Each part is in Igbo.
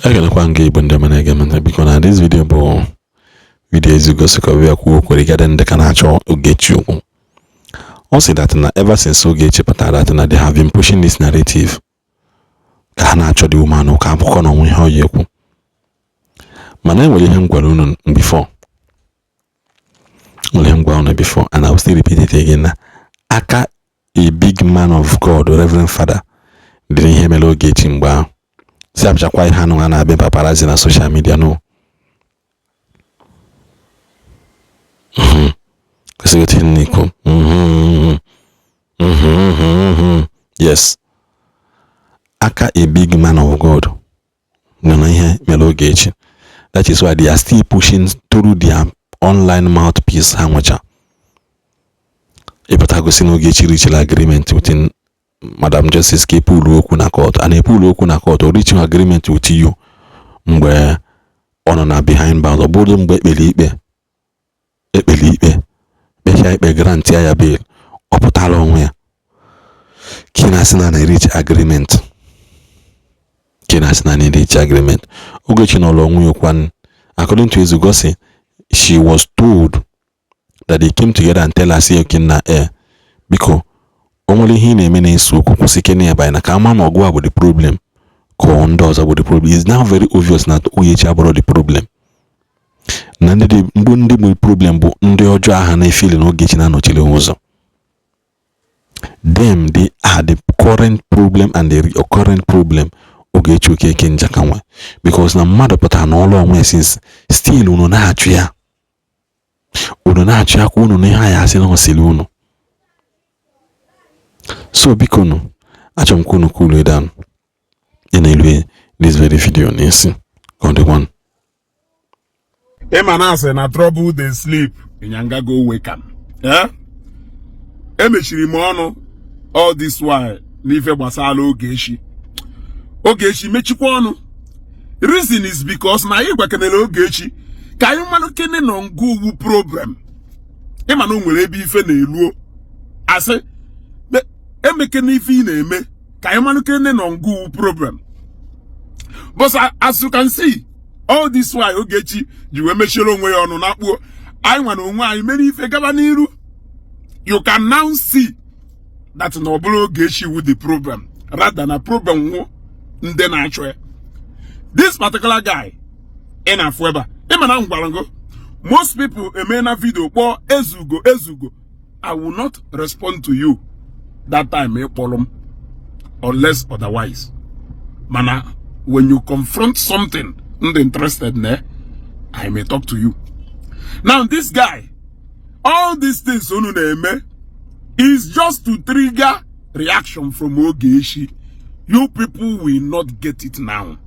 Ekelekwa m gị, Igbo ndị ọma na-ege m ntị. Biko, na this video bụ video Ezugo ka bịa kwuo okwu regarding ndị ka na-achọ Ogechi okwu. Ọ sị that na ever since Ogechi pụtara, that na they have been pushing this narrative ka ha na-achọ the woman ka akụkọ na onwe ihe ọ ya ekwu. Mana enwere ihe m gwara unu before, nwere ihe m gwara unu before, and I will still repeat it again, na aka a big man of God, Reverend Father, dịrị ihe mere Ogechi mgbe ahụ si abịachakwa ihe anụ ha na-abịa paparazzi na social media. No kwesịrị otu n'ikwu. Yes, aka a big man of God nọ na ihe mere Ogechi. That is why they are still pushing through their online mouthpiece ha nwecha ịpụta gosi na Ogechi reachila agreement with Madam Justice ka epulu okwu na court. A na-epulu okwu na court, o reach agreement with you mgbe ọ nọ na behind bars. Ọ bụrụ mgbe ekpere ikpe, ekpere ikpe, kpechaa ikpe, grant ya bail, ọ pụtara onwe ya ka ị na-asị na na-reach agreement, ka ị na-asị na na-reach agreement. Ogechi nọrọ onwe ya okwu. According to Ezugo, she was told that they came together and tell her, say, okay, na biko, o nwere ihe ị na-eme na-ese okwu, kwụsị kene ya banye na ka ama ma ọgụ a bụ the problem ka ọ ndị ọzọ bụ the problem. It's now very obvious na Ogechi abụrụ the problem, na ndị mbụ ndị bụ problem bụ ndị ọjọọ ahụ na-efili na Ogechi na-anọchiri ụzọ. Them, they are the current problem and the recurrent problem Ogechi Okeke Njaka nwe, because na mmadụ pụtara n'ọlụ onwe since, still unu na-achụ ya, unu na-achụ ya kwa unu na ihe anyị asị na ọsịrị unu. So biko nụ, achọrọ m ka unu cool down ị na-elu this very video n'isi ka ọ dịkwanụ. Ịma na asị na trouble dey sleep, ịnyanga go wake am. Eh? Emechiri m ọnụ all this while n'ife gbasara Ogechi. Ogechi mechikwa ọnụ. Reason is because na anyị gwakenere Ogechi ka anyị mmanụ kene nọ ngụ uwu problem. Ịma na o nwere ebe ife na-eluo asị emekene ife ị na-eme ka anyị mmanụ kene nọ ngụ uwu problem. But as you can see, all this while Ogechi ji wee mechiere onwe ya ọnụ na kpuo anyị nwa na onwe anyị mere ife gaba n'iru. You can now see that na ọ bụrụ Ogechi wu the problem, rather na problem nwụ ndị na-achọ ya. This particular guy ị na-afụ ebe a, ịma na m gwara ngo most people eme na video kpọọ Ezugo, Ezugo. I will not respond to you that time ị kpọrọ m unless otherwise. Mana when you confront something ndị interested na, I may talk to you. Now this guy, all these things unu na-eme is just to trigger reaction from Ogechi. You people will not get it now,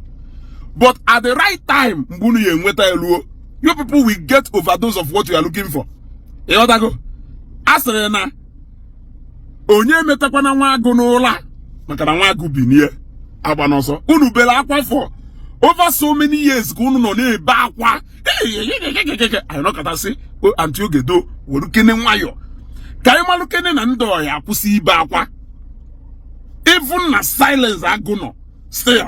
but at the right time, mgbe unu ya enweta eluo, you people will get overdose of what you are looking for. Ịghọtago? A sịrị na onye emetakwana nwa agụ n'ụlọ, maka na nwa agụ binie agba n'ọsọ. Unu bere akwa for over so many years ka unu nọ na-ebe akwa. Anyị nọkọtasị anti Ogedo were kene nwayọ ka anyị malụ kene na ndị ọya akwụsị ibe akwa. Even na silence agụ nọ, still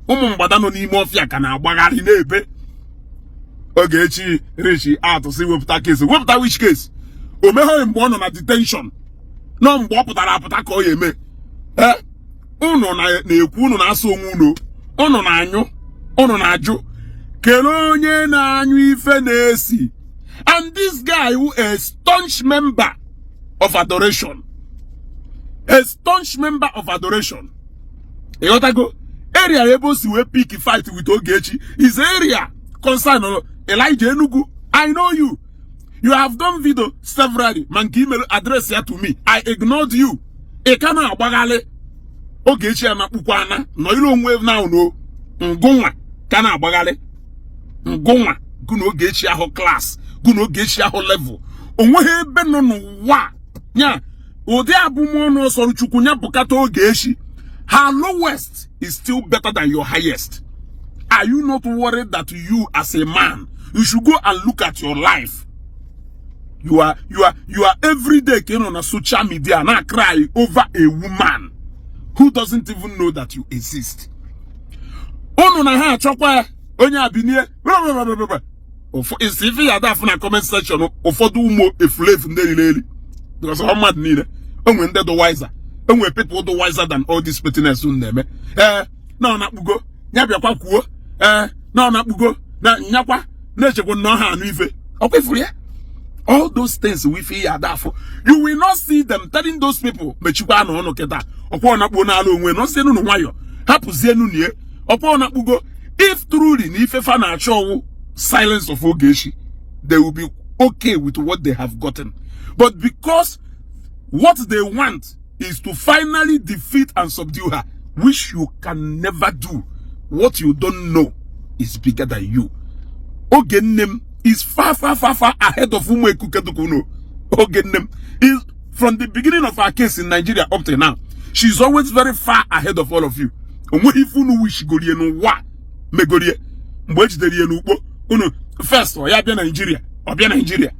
ụmụ mgbada nọ n'ime ọfịa ka na-agbagharị na-ebe. Ogechi reach out si wepụta case. Wepụta which case? O megheghị mgbe ọ nọ na detention, nọ mgbe ọ pụtara apụta ka ọ ya eme. Ee, unu na-ekwu, unu na-asụ onwe unu, unu na-anyụ, unu na-ajụ kelee onye na-anyụ ife na-esi. And this guy who a staunch member of adoration, a staunch member of adoration, ịghọtago? Area ebe o si wee pick fight with Ogechi is area concern Elijah Enugu. I know you, you have done video severally, ma nke email address ya to me, I ignored you. Ị ka na-agbaghalị Ogechi anakpukwa ana nọ ilu onwe na no ngụnwa ka na-agbaghalị ngụnwa gụ na Ogechi ahụ class gụ na Ogechi ahụ level onweghị ebe nọ n'ụwa nya ụdị abụmọnụ ọsọrọ Chukwu nya bụkata Ogechi. Her lowest is still better than your highest. Are you not worried that you as a man, you should go and look at your life? You are every day ka ị nọ na social media na cry over a woman who doesn't even know that you exist. Unu na ha achọkwa ya, onye abinie isi ife ya adafụ na comment section. Ụfọdụ ụmụ efulefu ndị riri eri, because ọ mmadụ niile onwe ndị dị wiser, onwe people dị wiser than all this pettiness unu na-eme. Ee, na ọ na-akpụgo ya, bịakwa kwuo. Ee, na ọ na-akpụgo na nyakwa na-echekwa na ọha anụ ife ọkwa ifuru ya. All those things we feel ya adafụ, you will not see them telling those people, mechikwa na ọnụ kịta. Ọkwa ọ na-akpụ n'ala onwe nọzienu nwayọ, hapụzienu nie. Ọkwa ọ na-akpụgo. If truly na ife fa na-achọ ọwụ silence of Ogechi, they will be okay with what they have gotten. But because what they want is to finally defeat and subdue her, which you can never do. What you don't know is bigger than you. Oge nne m is far, far, far, far ahead of ụmụ ekukedukuno. Oge nne m is, from the beginning of our case in Nigeria up to now, she's always very far ahead of all of you. Onweghị ife unu wishigorie n'ụwa megorie. Mgbe e jidere ya n'ukpo unu first, ọ ya bịa Nigeria, ọ bịa Nigeria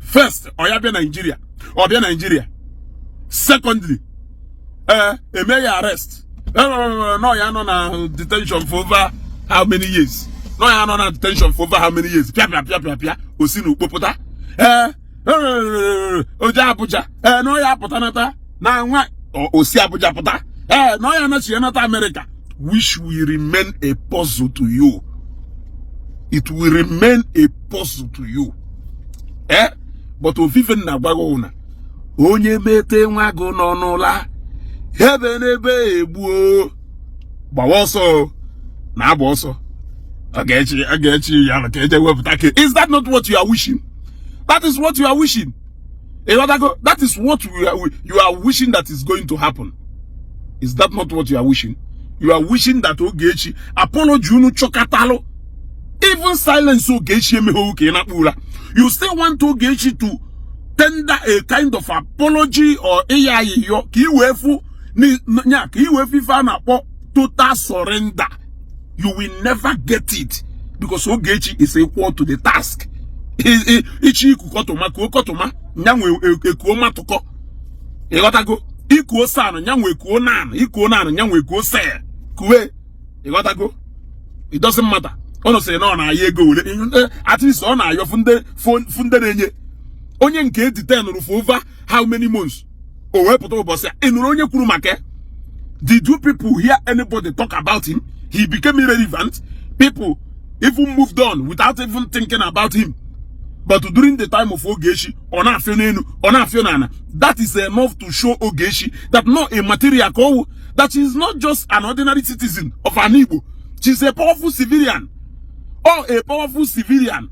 first, ọ ya bịa Nigeria, ọ bịa Nigeria secondly, ee, eme ya arrest, nọ ya nọ na detention for over how many years, nọ ya nọ na detention for over how many years. Pịa pịa pịa pịa pịa, o si n'ukpo pụta. Ee, o je Abuja. Ee, nọ ya apụta nata na nwa o si Abuja pụta. Ee, nọ ya anachi nata America, which will remain a puzzle to you. It will remain a puzzle to you. Eh, but ofufe na-agwa gị na onye mete nwa gị nọ n'ụla ebe n'ebe egbuo, gbawa ọsọ na-agba ọsọ. Ọ ga-echi, ọ ga-echi ya ka eje wepụta ke. Is that not what you are wishing? That is what you are wishing. Ịghọtago? That is what you are wishing that is going to happen. Is that not what you are wishing? You are wishing that Ogechi apology unu chọkatalụ, even silence Ogechi emeghe ka ị na-akpụ ụra. You still want Ogechi to tender a kind of apology or ịya ayịyọ ka ị wee fụ nya, ka ị wee fụ ife a na-akpọ total surrender. You will never get it, because Ogechi is equal to the task. Ichi iku kọtụma kuo kọtụma, nyanwe ekuo matụkọ. Ịghọtago? Ikuo san, nyanwe ekuo nan, ikuo nan, nyanwe ekuo sel kuwe. Ịghọtago? It doesn't matter. Ọ sịrị na ọ na-ayọ ego ole, at least ọ na-ayọ fụ ndị na-enye onye nke detain for over how many months, o wee pụta ụbọchị a. Ị nụrụ onye kwuru maka ya? Did you people hear anybody talk about him? He became irrelevant. People even moved on without even thinking about him. But during the time of Ogechi, ọ na-afịọ n'elu, ọ na-afịọ n'ala. That is enough to show Ogechi that not a material ka ọwụ, that she is not just an ordinary citizen of an Igbo. She's a powerful civilian, or a powerful civilian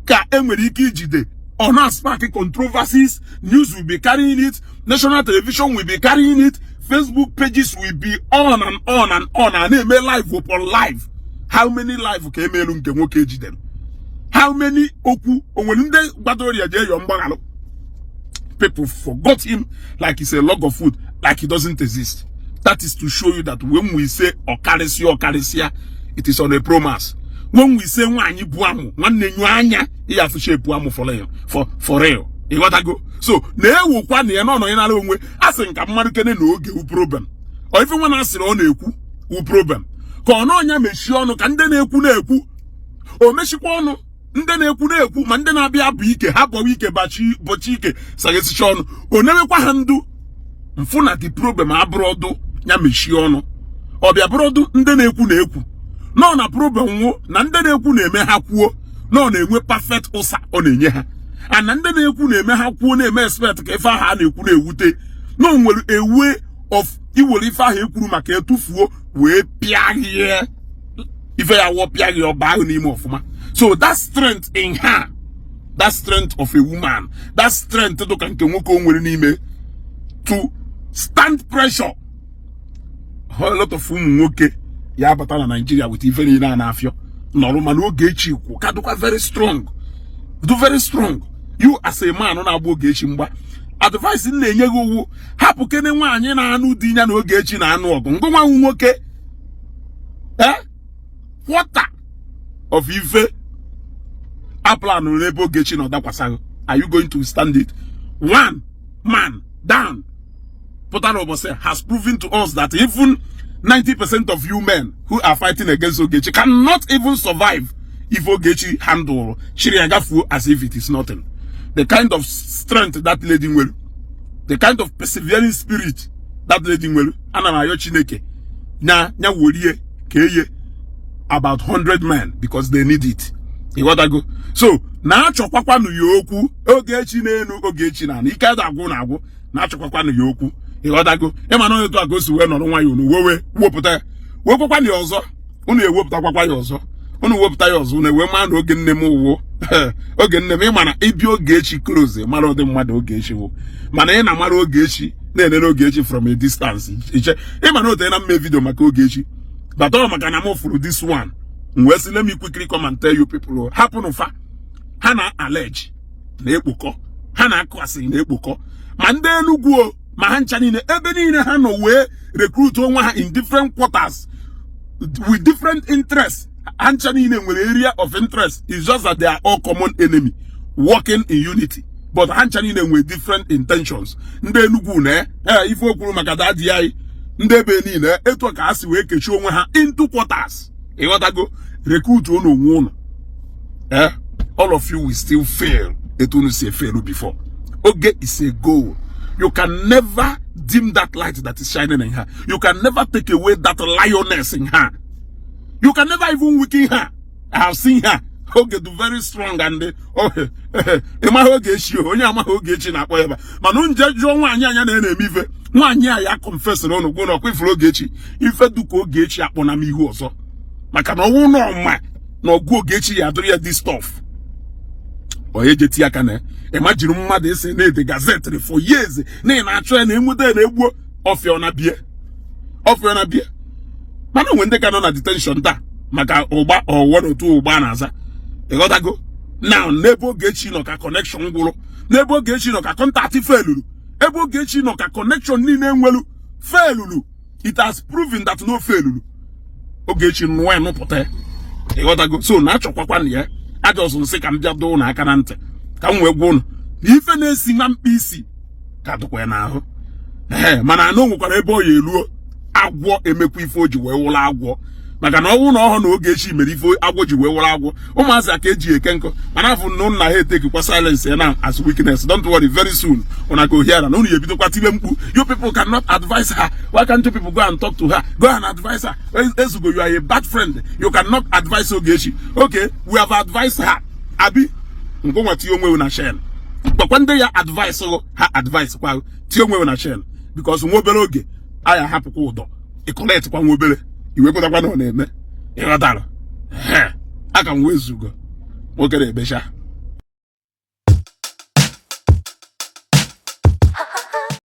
ka enwere ike ijide, ọ na-spark controversies. News will be carrying it, national television will be carrying it, Facebook pages will be on and on and on, a na-eme live upon live. How many live ka emelu nke nwoke ejidere? How many okwu onwere ndị gbadoro ya jee yọọ mgbaghalụ? People forgot him like it's a log of wood, like he doesn't exist. That is to show you that when we say ọkarịsịa, ọkarịsịa, it is on a promise. When we say nwaanyị bụ amụ, nwanne, nyụ anya ihe afụcha epu amụ for real, for real. Ịghọtago? So na-ewukwa na ya na ọnọ ya nara onwe a sị nka mmadụ kene na oge wu problem. Ọ ife nwa na-asịrị ọ na-ekwu wu problem, ka ọ n'ọnya mechie ọnụ ka ndị na-ekwu na-ekwu. O mechikwa ọnụ, ndị na-ekwu na-ekwu, ma ndị na-abịa abụ ike ha bọwa ike bachi bọchi ike saghesicha ọnụ, o newekwa ha ndu mfụ na the problem abụrụ ọdụ ya mechie ọnụ. Ọ bịa bụrụ ọdụ ndị na-ekwu na-ekwu nọ na problem nwụ na ndị na-ekwu na-eme ha kwuo na ọ na-enwe perfect ụsa ọ na-enye ha, and na ndị na-ekwu na-eme ha kwuo na-eme expect ka ife ahụ a na-ekwu na-ewute na o nwere a way of iwere ife ahụ ekwuru maka etufuo wee pịa gị ife ya wọ, pịa gị ọba ahụ n'ime ọfụma. So that strength in her, that strength of a woman, that strength dịka nke nwoke o nwere n'ime to stand pressure, a lot of ụmụ nwoke ya abata na Nigeria with ife niile a na-afịọ nọrọ, mana Ogechi kwụ ka dịkwa very strong, do very strong. You as a man na-agba Ogechi mgba, advice m na-enye gị uwu, hapụ kene nwaanyị na-anụ di ya na Ogechi na-anụ ọgụ ngụ nwa nwoke. Eh, quarter of ife a planụ n'ebe Ogechi na ọdakwasaghị, are you going to stand it? One man down pụtara ụbọchị has proven to us that even 90% of you men who are fighting against Ogechi cannot even survive if Ogechi handle chiri ya gafuo as if it is nothing. The kind of strength that lady nwere, the kind of persevering spirit that lady nwere, ana m ayọ Chineke nya nya worie ka eye about 100 men because they need it. Ịghọtago? So na-achọkwakwanụ ya okwu. Ogechi n'elu, Ogechi na ike ada agwụ na agwụ, na-achọkwakwanụ ya okwu. Ịghọtago? Ịma na onye etu a ka o si wee nọrọ nwayọọ, unu wewe wepụta ya, wekwakwanụ ya ọzọ, unu ewepụtakwakwa ya ọzọ, unu wepụta ya ọzọ, unu ewee maa na oge nne m wụ oge nne m. Ịma na ịbịa Ogechi close, mara ụdị mmadụ Ogechi wụ, mana ị na-amara Ogechi na-enene Ogechi from a distance. Iche ịma na ote na mme video maka Ogechi bata ọ maka na m fụrụ this one, m wee sị, "Let me quickly come and tell you people." Hapụnụ fa, ha na allege na-ekpokọ, ha na-akụ asịrị na-ekpokọ, ma ndị Enugwu o, ma ha ncha niile, ebe niile ha nọ wee recruit onwe ha in different quarters with different interests. Ha ncha niile nwere area of interest. It's just that they are all common enemy working in unity, but ha ncha niile nwere different intentions. Ndị Enugwu na ee ife okwuru maka daddy anyị, ndị ebe niile etu a ka ha si wee kechie onwe ha into quarters. Ịghọtago? Recruit unu onwe unu. All of you will still fail etu unu si fail before. Oge is a goal. You can never dim that light that is shining in her. You can never take away that lioness in her. You can never even weaken her. I have seen her. Oge do very strong and oh, ị maghị Ogechi o, onye amaghị Ogechi na-akpọ ya ba, mana nje jụọ nwaanyị anya na na-eme ife nwaanyị a ya confessịrị ụnụ gwụ na ọkwa ifuru Ogechi ife duka Ogechi akpọ na m ihu ọzọ, maka na ọnwụ na ọma na ọgụ Ogechi ya adịrị ya this stuff onye je tie aka na ịma jiri mmadụ esi na-ede gazetịrị for years na ị na-achọ ya na enweta ya na egbuo ọfịa na bie ọfịa na bie. Mana onwe ndị ka nọ na detention taa maka ụgba ọwụwa na otu ụgba na-aza. Ịghọtago? Now, n'ebe Ogechi nọ ka connection gwụrụ, n'ebe Ogechi nọ ka contact failuru, ebe Ogechi nọ ka connection niile nwelu failuru. It has proven that no failuru. Ogechi nụọ ya nụpụta ya. Ịghọtago? So na achọkwakwa na ya ajọsụ nsị ka m bịa doo ụnụ aka na ntị, ka m wee gwa ụnụ na ife na-esi nwa mkpa isi ka dịkwa ya n'ahụ. Ee, mana anụ nwekwara ebe ọ ya eruo, agwọ emekwa ife o ji wee wụrụ agwọ, maka na ọnwụ na ọhụ na Ogechi mere ife agwọ ji wee wụrụ agwọ. Ụmụazị a ka eji eke nkụ, mana afọ nna nna ha etekikwa silence ya na as weakness. Don't worry, very soon una go hear na unu ya ebidokwa tibe mkpu, "You people cannot advise her. Why can't you people go and talk to her? Go and advise her." Ezugo, you are a bad friend. You cannot advise Ogechi. Okay, we have advised her, abi ngụnwa tinye onwe na chain, gwakwa ndị ya advice ha, advice kwa tinye onwe na chain, because nwa obere oge anyị ahapụkwa ụdọ ịkọletịkwa nwa obere iwekwetakwa na ọ na-eme. Ịghọtara? Aka m wee zugo nwoke na-ebecha.